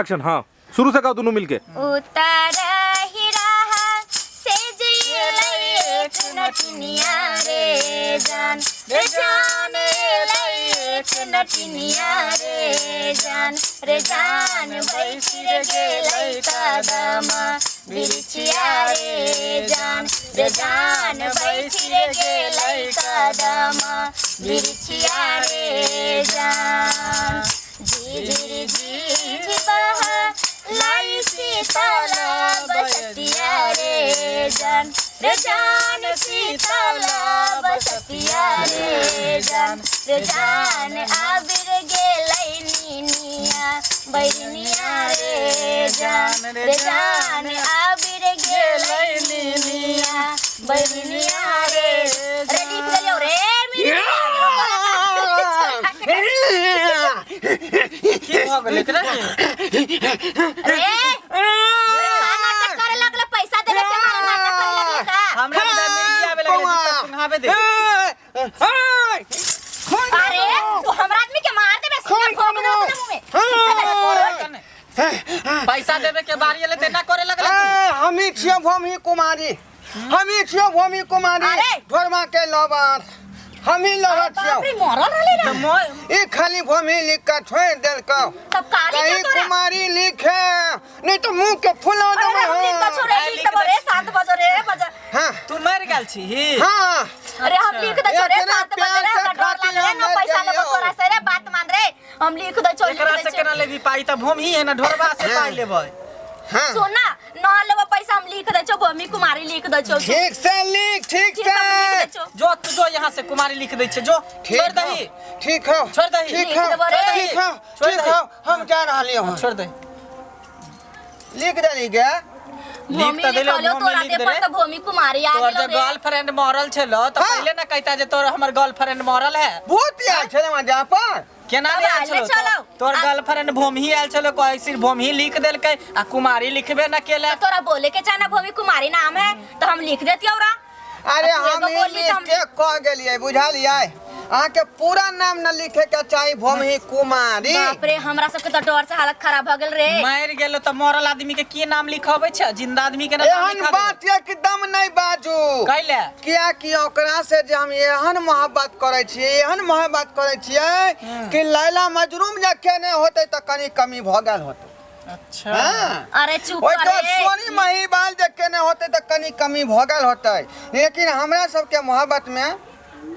Action. हाँ, शुरू से गाओ दोनों मिलके। उतर ही रहा से एक नटिनिया रे जान, रे जान एक नटिनिया रे जान, रे जान बैठी रे गेलै कदम बिरछिया रे जान, रे जान बैठी रे गेलै कदम बिरछिया रे जान। झिझिर झिझ बहा लाई शीतल बसतिया रे जान, रे जान शीतल बसतिया रे जान, रे जान आबिर गेलै निनिया बैरनिया रे जान, रे जान आबिर गेलै निनिया बैरनिया रे। रे लिख देलियौ रे। की भऽ गेलै एकरा? रे का नाटक करे लगले? पैसा देवे के मारे नाटक करे लगले का? हमरा बुझाय मिर्गी आबे लगलै, जूता सुंघाबे दे। अरे, तू हमरा आदमी के मार देबे, सीधा भोग देबे अपना मुंह में। पैसा देवे के बारी एले ते ना करे लगले तू। हमी छियो भूमि कुमारी, हमी छियो भूमि कुमारी। अरे! ढोरमा के लवर हमी लवर छियो। बाप रे, मरल रहले ना। त मोय ई खाली भूमि लिख के छोड़ देलकौ। तब काली कहीं क्यों तोरा? कुमारी लिखे नहीं तो मुंह के फुला अरे देबै। हम लिख दो छोरे, ए, लिख लिख दो दे। रे, 7 बजे रे बजे। हाँ। तू मर गेल छी? हाँ। अरे, हम लिख दो छोरे, एकरा 7 बजे रे। प्यार हमरा के डर खातिर लागल रे ना हम मर पैसा लेबो गेलियौ। तोरा से रे, बात मान रे, हम लिख दो छो, लिख एकरा दे से छो। केना लेबी पाई? त भूमि है ना, ढोरबा से पाई लेबै। हाँ। सुन ना, न लेबो पैसा, हम लिख दे छो, भूमि कुमारी लिख दे छो। ठीक से लिख, ठीक ठीक, हम लिख से। दे छो। जो तू जो यहाँ से, कुमारी लिख दै छै, जो। ठीक छोड़ हो, दही। ठीक हो। छोड़ दही। ठीक लिख हो। देबो रे। ठीक हो। छोड़ ठीक दही। हो, हम जा रहलियो हँ। छोड़ दही। लिख देली गे। लिख भूमि त देले। लिखलो भूमि तोरा लिख दे दे पर रे। त भूमि कुमारी आ तोहर गेलो जे रे। गर्लफ्रेंड मरल छलो त हाँ। पहिले ना कहता जे तोर हमर गर्लफ्रेंड मरल है। भूत आयल छलै वहाँ जा पर। केना तब नहीं आयल आयले छलो? छलौ। तोर गर्लफ्रेंड भूमि आयल छलो, कहै सिर्फ भूमि लिख देलकै आ कुमारी लिखबे ना केले। तो तोरा बोले के चाहना भूमि कुमारी नाम है तो हम लिख देती औरा। अरे, आ तू हम एगो ई बोलली त हम मिस्टेक कह गेलियै, बुझलियै? अहाँके पूरा नाम न लिखे के चाही, भूमि कुमारी। बाप रे, हमरा सबके तो डर से हालत खराब हो गेल रे। मर गेलो त मरल आदमी के की नाम लिखबै छै? जिंदा आदमी के ना नाम एहन लिखा बात एकदम नहीं बाजू। कैले? कियाकि ओकरा से जे हम एहन मोहब्बत करै छियै, एहन मोहब्बत करै छियै कि लैला मजरूम जे केने होतै तऽ कनि कमी भऽ गेल होतै। अच्छा। हाँ। अरे, चुप ओहि कर तो रे। सोनी महिवाल जे केने होतै तऽ कनि कमी भऽ गेल होतै, लेकिन हमरा सबके मोहब्बत में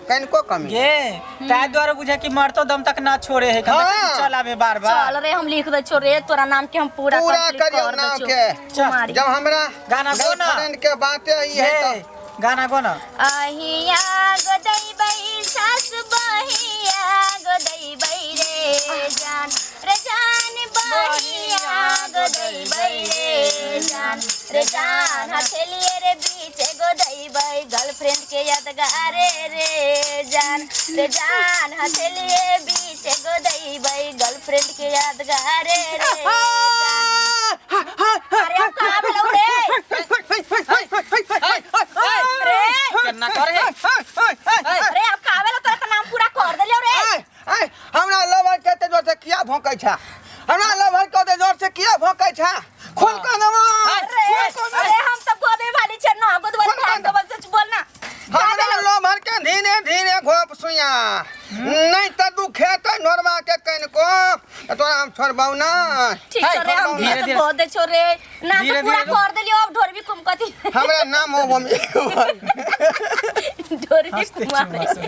कनिको कमी गे, ताहि दुआरे बुझे कि मरतो दम तक ना छोड़े है। हाँ। चल आबे बार बार। चल रे, हम लिख दे छो रे, तोरा नाम के हम पूरा पूरा कंप्लीट करियौ कर दे नाम छो। के। कुमारी। जब हमरा गाना गो ना। गर्लफ्रेंड के बाते ई है गे, तऽ गाना गो ना। अहिया गोदैबै सास, बहिया गोदैबै रे जान, रे जान बहिया गोदैबै रे जान, रे जान हथेलिए रे बीच गोदैबै गर्लफ्रेंड के यादगारे रे जान, रे जान हथेलिए बीच गोदैबै गर्लफ्रेंड के यादगारे रे जान। अरे, अब कहाँ भेलौ रे? रे। केना करे है? अरे, अब कहाँ भेलौ? तोरा त नाम पूरा कर देलियौ रे। आय, हमरा लवर के एते जोर से किया भौंकै छै? हमरा लवर के एते जोर से किया भौंकै छै? खोल के देबो। अरे, अरे, हम सब गोदे वाली छे ना, गोदवा खोल फेंक कर। देबो, सच बोल ना, का हमरा भेलौ? लवर के धीरे धीरे घोप सुइया, नहीं तऽ दुखेतै नोरवा के कनिको, तऽ तोरा हम छोड़बौ ना। ठीक छौ रे, हम धीरे धीरे धीरे। गोद दे छौ रे ना धीरे तो पूरा धीरे। कर देलियौ, अब ढोरबी कुम कथी। हमरा नाम हो ढोरबी कुमारी।